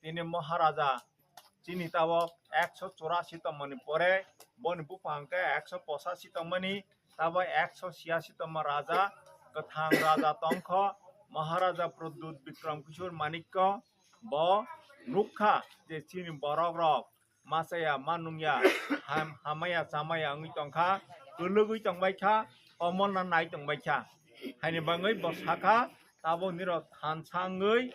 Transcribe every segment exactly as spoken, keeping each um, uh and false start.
tini Maharaja chini tabok ekso churasi tongmani pore, boni buphang hwnkhe ekso pochashi tongmani, tabok ekso chhiyasi tongma raja, kwthang raja tongkho, Maharaja Pradyut Bikram Kishore Manikya, bo nukha je chini borok rok machaya, manungya, ham-, hamaya, chamaya wngwi tongkha, kwlwgwi tongbaikha, omo no nai tongbaikha. Haini bagwi bo sakha, tabuk nirok thansa wngwi,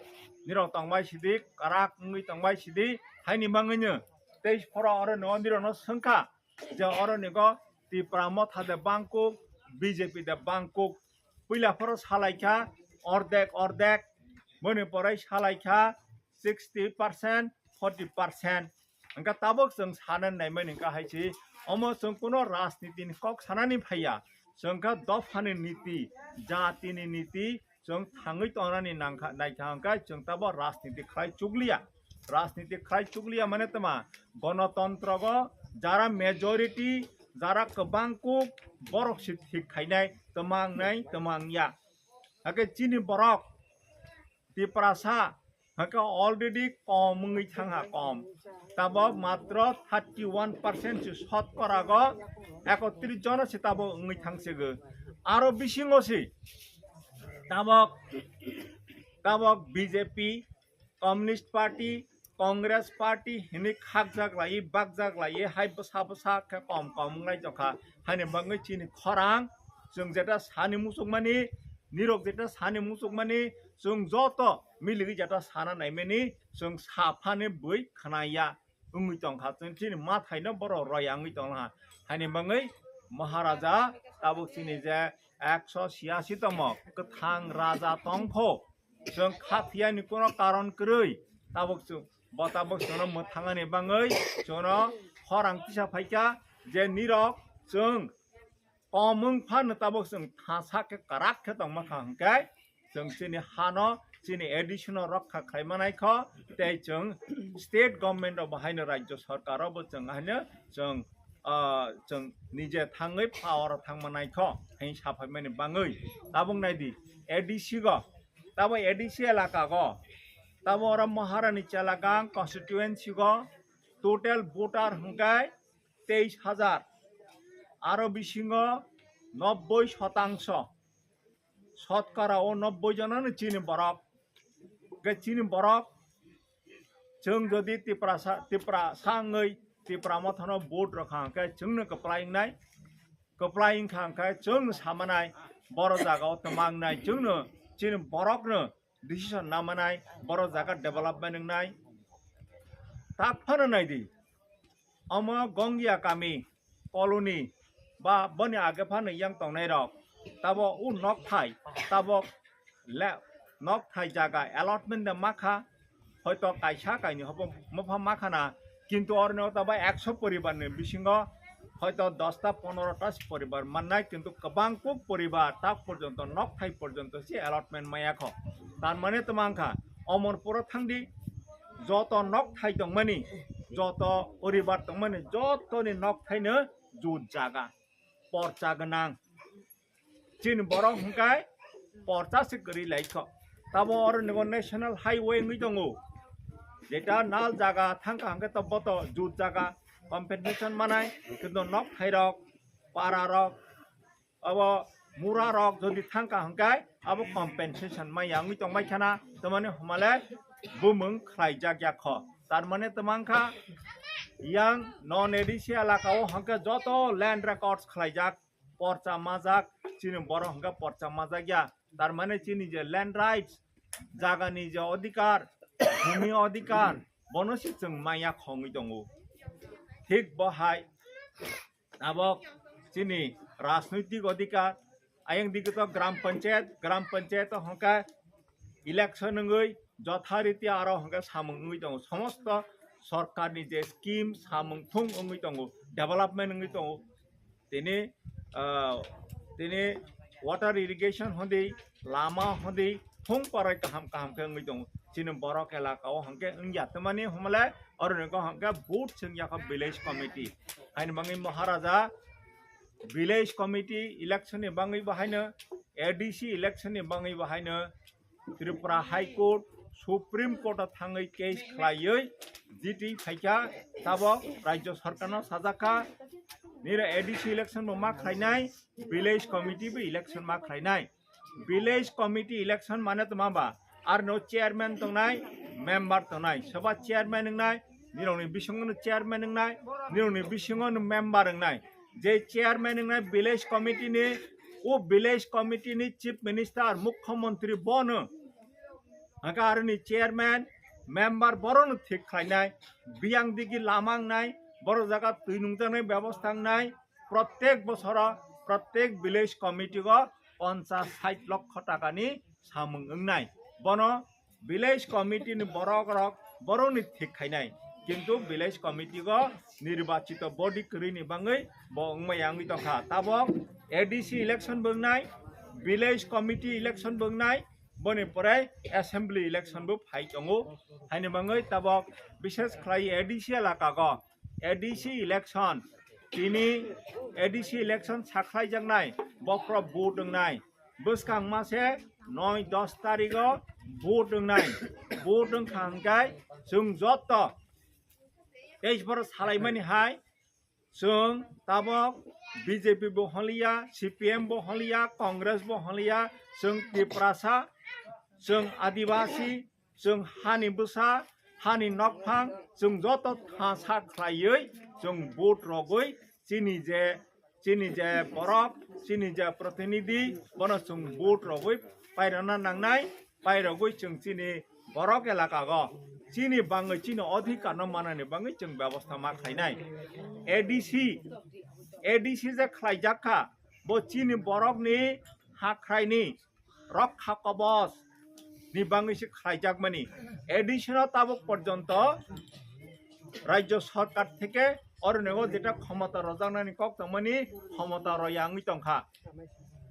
nirok tongbai sidi, kwrak wngwi tongbai sidi, haini bagwino tei phoro oro no nirok no swngkha je oro ni go Tipra Motha de bangkuk, B J P de bangkuk, puila phoro salaikha ordek ordek, boni pore salaikha sixty percent, forty percent. Hwnkhe tabuk chwng sana naimani hwnkha hai se, omo chwng kuno rajniti ni kok sanani phaiya, chwng kha dophani niti, jati ni niti, chwng thangwi tongnani nangkha, naikha hwnkhe chwng tabuk rajniti khlai chukliya. Rajniti khlai chukliya mane tma, gonotontrogo jara majority, jara kwbang kuk, borok se thik khainai, twmang nai, twmang ya. Hakhe chini borok Tiprasa hakhe already kom wngwi thangha, kom. Tabok matro thirty one percent se sotkorago ekotris jono se tabok wngwi thangsigo. Aro bisingo se tabok, tabok B J P, Communist Party, Congress Party hinwi khakjak lai, bakjak lai, hai bwsa bwsa khe kom kom wngnai tongkha. Haini bagwi chini khorang, chwng jeta sani muchukmani, nirok jeta sani muchukmani, chwng joto miligwi jeta sana naimani, chwng saphani bui khnaya wngwi tongkha. Chwng chini mathaino borok roya wngwi tonglaha. Haini bagwi Maharaja tabuk chini je ekso chhiyasi tongmo kwthang raja tongkho. Chwng kha phiyani kuno karon kwrwi. Tabuk chwng, bo tabuk chwngno mwthangani bagwi chwngno khorang tisa phaikha je nirok chwng kom wng phano tabuk chwng thansa khe kwrak khe tongma kha hwnkhe chwng chini hano, chini A D C no rokha khlai manai kho, tei chwng state government rok bo haino rajyo sarkar rok bo chwng haino chwng, ah, chwng nije thangwi power o thang manai kho, haino saphaimani bagwi. Tabuk naidi, A D C go, tabo A D C elaka go, tabo oro Maharani Chelagang constituency go total voter hwnkhe teis hajar, aro bisingo nobboi shotangso, sotkara o nobboi jonano chini borok. Hwnkhe chini borok, chwng jodi Tiprasa, Tiprasa wngwi Tipra Mothano vote rwkha hwnkhe chwngno kwplai wngnai, kwplai wngkha hwnkhe chwngno samanai, boro jagao twma wngnai, chwngno chini borokno decision namanai, boro jaga development wngnai. Tak phano naidi, omo Gongia kami, colony, ba boni age phano yang tongnai rok, tabo o nokthai, tabo le-, nokthai jaga allotment de makha, hoito kaisa kaini hobo mopha makhana, kintu oroni o tabo ekso poribar ni bisingo hoito dosta pondrota poribar mannai, kintu kwbang kuk poribar tak porjonto nokthai porjonto se allotment maya kho. Tar mane tamo wngkha, Omorpuro thangdi, joto nokthai tongmani, joto poribar tongmani, jotoni nokthaino jut jaga, porcha gwnang. Chini borok hwnkhe porcha se kwrwi lai kho. Tamo oro nwngo national highway wngwi tongo. Jeta nal jaga thangkha hwnkhe to boto jut jaga compensation manai, kintu nokthairok, pararok, abo murarok jodi thangkha hwnkhe abo compensation maya wngwi tongbai khana, tamani hwnmale bumung khlaijak ya kho. Tar mane tamo wngkha yang non A D C elaka o hwnkhe joto land records khlaijak, porcha majak, chini borok hwnkhe porcha majak ya. Tar mane chini je land rights, jagani je odhikar, bhumi odhikar, bono se chwng maya khongwi tongo. Thik bo hai abo chini rajnoitik odhikar, ayang digi to gram panchayat, gram panchayat o hwnkhe election wngwi jothariti aro hwnkhe samung wngwi tongo. Somosto sorkarni je scheme samung thung wngwi tongo, development wngwi tongo. Tini, ah, tini water irrigation hwndi, lama hwndi, thung parai kaham kaham khe wngwi tongo. Chini borok elaka o hwnkhe wngya. Tamani hwnmale oroni go hwnkhe vote swngya kho village committee. Haini bagwi Maharaja village committee election ni bagwi bo haino, A D C election ni bagwi bo haino, Tripura High Court, Supreme Court o thangwi case khlaiwi G T phaikha, tabok Rajya Sarkarno sajakha, nira A D C election bo ma khlainai, Village Committee bo election ma khlainai. Village Committee election mane tongma ba, ar no chairman tongnai, member tongnai, soba chairman wngnai, nirokni bisingo no chairman wngnai, nirokni bisingo no member wngnai. Je chairman wngnai village committee ni, o village committee ni chief minister, mukhyamantri bono. Haka aroni chairman, member borono thik khlainai, biyang digi lama wngnai, boro jaga twi nungjaknai bebosta wngnai, prottek bosoro, prottek village committee go ponchas sait lokho takani samung wngnai. Bono village committee ni borok rok borokni thik khainai, kintu village committee go nirbachito body kwrwini bangwi bo wngmaya wngwi tongkha. Tabok A D C election bo wngnai, village committee election bo wngnai, boni pore assembly election bo phai tongo. Haini bangwi tabok bishes khlai A D C elaka go A D C election, tini A D C election sakhlaijaknai bokhorok vote wngnai. Bwskang mase noi dos tarigo vote wngnai. Vote wngkha hwnkhe chwng joto tei boro salaimani hai chwng tabok B J P bo hwnliya, C P M bo hwnliya, Congress bo hwnliya, chwng Tiprasa, chwng Adibasi, chwng hani bwsa, hani nokphang, chwng joto thansa khlaiwi chwng vote rogwi chini je, chini je borok, chini je protinidhi, bono chwng vote rogwi pairana nangnai, pairogwi chwng chini borok elaka go chini bangwi chini odhikar no manani bangwi chwng bebosta ma khlainai. A D C, A D C je khlaijak kha, bo chini borokni hakhraini rokha kobos ni bangwi se khlaijakmani. A D C no tabuk porjonto Rajya Sarkar theke oroni o jeta khomota rojaknani kok tongmani, khomota roya wngwi tongkha.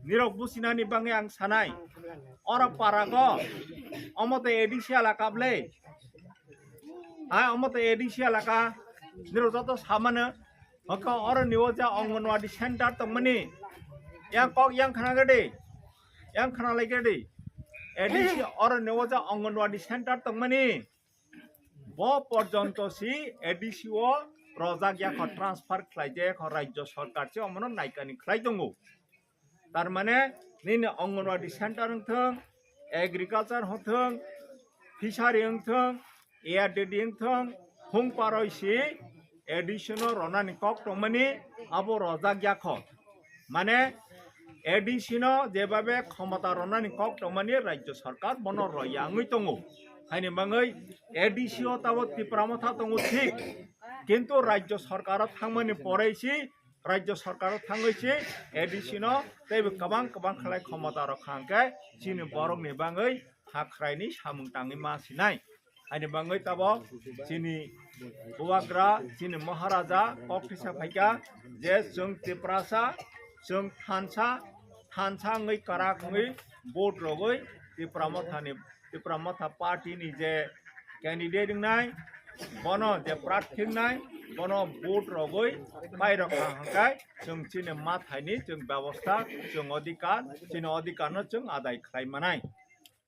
Nirok businani bangwi ang sanai, oro parago omo to A D C elaka ble, ha, omo to A D C elaka, nirok joto samano. Hwnkhe oroni o ja Anganwadi center tongmani, yang kok yang khna gede, yang khna lai gede. A D C oroni o ja Anganwadi center tongmani, bo porjonto si A D C o rojak yakho, transfer khlai jakho, Rajya Sarkar se omono naikani khlai tongo. Tar mane nini Anganwadi center wngthung, agriculture wngthung, fishery wngthung, A R D D wngthung, hung paroi si A D C no ronani kok tongmani, abo rojak yakho. Mane A D C no jebabe khomota ronani kok tongmani Rajya Sarkar bono roya wngwi tongo. Haini bangwi A D C o tabo Tipra Motha tongo thik, kintu Rajya Sarkar o thangmani porei si Rajya Sarkar o thangwi se A D C no teibo kwbang kwbang khlai khomota rok kha hwnkhe chini borok ni bangwi hakhrai ni samung tangwi ma sinai. Ani bangwi tabok chini bubagra, chini Maharaja kok thisa phaikha je chwng Tiprasa, chwng thansa, thansa wngwi kwrak wngwi vote rogwi Tipra Motha ni, Tipra Motha party ni je candidate wngnai, bono je prarthi wngnai, bono vote rogwi pairok kha hwnkhe chwng chini mathaini chwng bebosta, chwng odhikar, chini odhikarno chwng adai khlai manai.